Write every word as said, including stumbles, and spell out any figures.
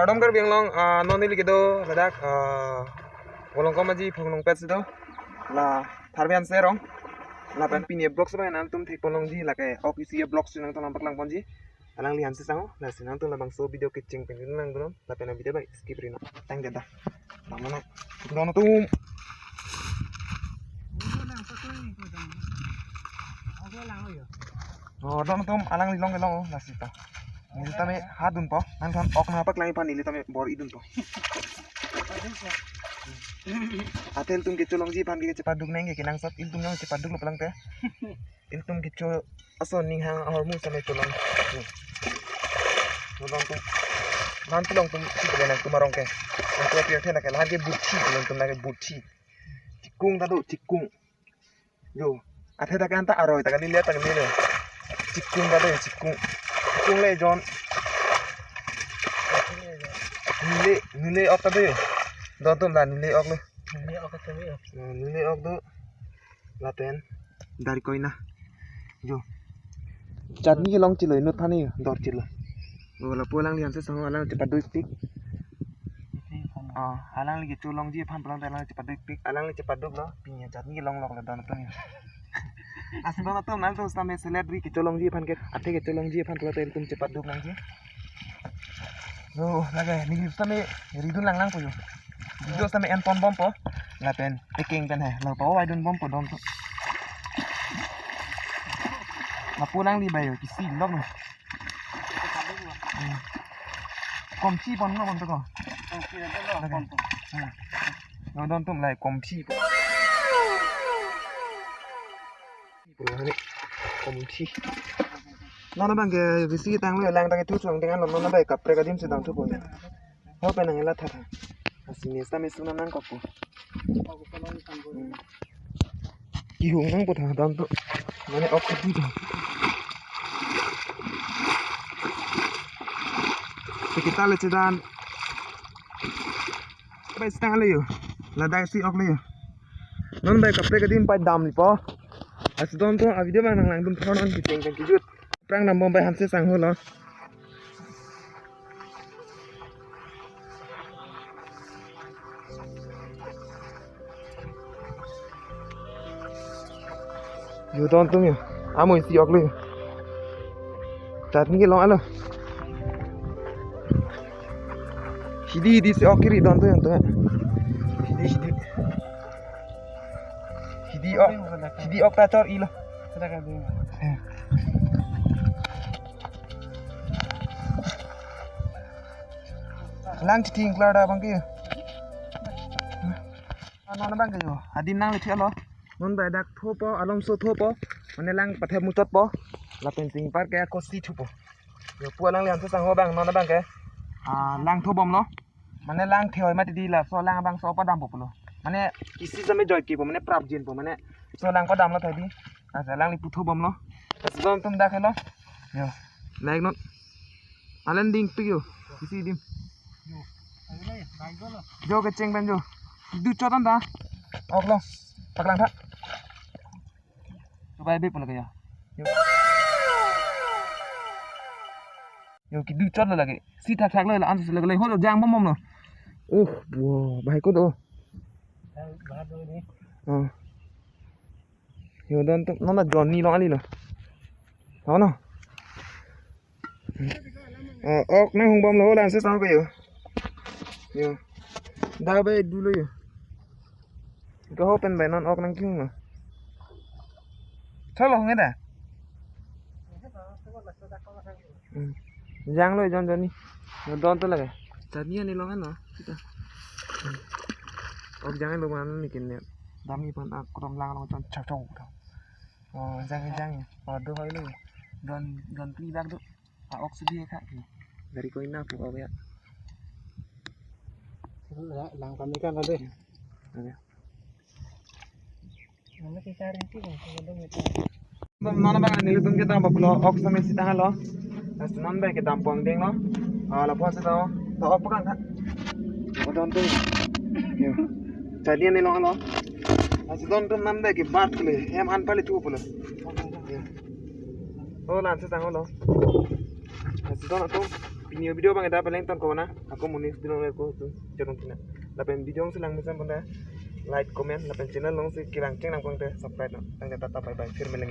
Kardom Karbi Anglong, ah, non neli kedo ladak, ah, Volongkom Aji Phongnong pet si do. La Tharve Hanse arong. Lapen pini vlog seba nangtum thekpon longji lake ok isi vlog si nangtum nangpaklangponji. Alangli Hanse Sangho, lasi nangtum labangso video kecheng pen nangdun. Lapen video bai skip ri nang. Tang deda. Bang mane. Don atum. Oh, don atum alangli long long, oh, lasi ta. Neli tame ha dunpo. Nangtum ok nangpaklang aphan neli tame bor-i dunpo. Athe ilitum kecholongji aphan ke chepaduk nangji ke nangsot, ilitum nang chepaduklo pulang te. Ilitum kecho ason ning hang ahormu same cholong. Hmm. Cholong tu. Lahan cholong tum si ke nangtum arong ke. Nangtum apiak the lake lahan ke buthi, nangtum lake buthi. Chikung ta do, chikung. Jo. Athe ta kan ta aroi ta kali le ta kali le. Chikung ta do, chikung. Chikung le jon. Neli, neli ok ta do. Don atum la neli ok lo. Neli ok ta do. Hmm, neli ok do. Lapen dari koina. Jo. Chutney kelong chilo, inut aphan ni dor chilo. Oh, lapu alangli Hanse Sangho alang chepaduk tik. Ah, alangli kecholongji aphan pulang te alang chepaduk tik. Alangli chepaduklo. Pini chutney kelong lok le don atum. Lasi don atum nangtum sitame selet ri kecholongji aphan ke. Athe kecholongji aphan pulang te ilitum chepaduk nangji. Yo, lake, neli sitame ridun lang lang po yo. Video sitame enpon bompo. Lapen packing pen he. Lapu o aidun bompo don atum. Lapu alangli bai yo, kisi lok no. Hmm. Komsi ponlo bon to ko. Komsi ponlo, lake, bon to. Hmm. Yo don atum lai komsi po. Pulo hani komsi. Non abang ke bisi tanglo lang tang itu chuang dengan non bai kaprek adim si tangthupo. Ho pen nang ela tha tha. Lasi ne sitame suna nangkokpo. Hmm. Kihung nangpo tha don atum. Mane ok itu tha. Sekitar le chedan. Bai sitang le yo. Ladak si ok le yo. Non bai kaprek adim pai dampo. Lasi don atum a video abang nang langdun thor non kecheng pen kejut. Aphrang dambom bai Hanse Sangho lo. Yo don atum yo. Amo isi ok le. Chutney kelong alo. Hidi hidi si ok kiri don atum yo. Hidi hidi. Hidi ok. Hidi ok ta chor-ilo. Lang chithi ingklar da abang ke. Non abang ke yo. Adim nang le thia lo. Non bai dak thopo, alomso thopo. Mane lang pathe muchotpo. Lapen sing par ke ako si thupo. Yo pu alangli Hanse Sangho abang non abang ke. Ah, lang thobomlo. Mane lang thoi mati di laso lang abangso padampo pulo. Mane isi same joy kipo, mane prap jinpo, mane so lang padamlo thai di. Asa alangli puthobomlo. Asa don atum dak helo. Yo. Naik non. Alen ding pik yo. Isi dim. Jo kecheng pen jo. Du chot anta. Ok lo. Paklang tha. Coba ibe pun lagi ya. Yo. Yo, kidu chot lo lagi. Si thak thak lo la an lagi lagi holo jang bom bom lo. Oh, wow, bahai ko do. Oh. Yo don atum non la Johnny lo ali lo. Ano? Oh, ok nang hung bom lo la Hanse Sangho ke yo. Yo. Da bai du lo yo. Ko ho pen bai non ok nang kihung lo. Thalo hung da. Hmm. Jang lo jon Johnny. Yo don atum lagi. Tadi ani long ano. Kita. Hmm. Ok jang lo man ni kin ya. Dami pan ak krom lang long chon chau chau. Oh, jang jang. Oh, do hoi lo. Don don pli bak do. A ok sidi kha. Dari koina pu ok ya. Lang kami kan ada. Oke. Mana kita rinci kan, kalau ada. Non abang nelitum ke dampo pulo ok same si tanglo. Lasi non bai ke dampo angdeng lo. Ah, lapu si tang. Ta ok pakang kha. Odon tu. Yo. Jadi ani long lo. Lasi don atum non bai ke bat kle. Hem an pali thu pulo. Yo. Oh, la Hanse Sangho lo. Lasi don atum. Pini video abang ida paling tangkona. Ako Munis Dilong Lerko tu Jerung Tina. Lapen video si lang mesen pon ta like, comment, lapen channel along si kelang cheng nang pon te subscribe non. Tangte tata, bye bye. Phir meleng.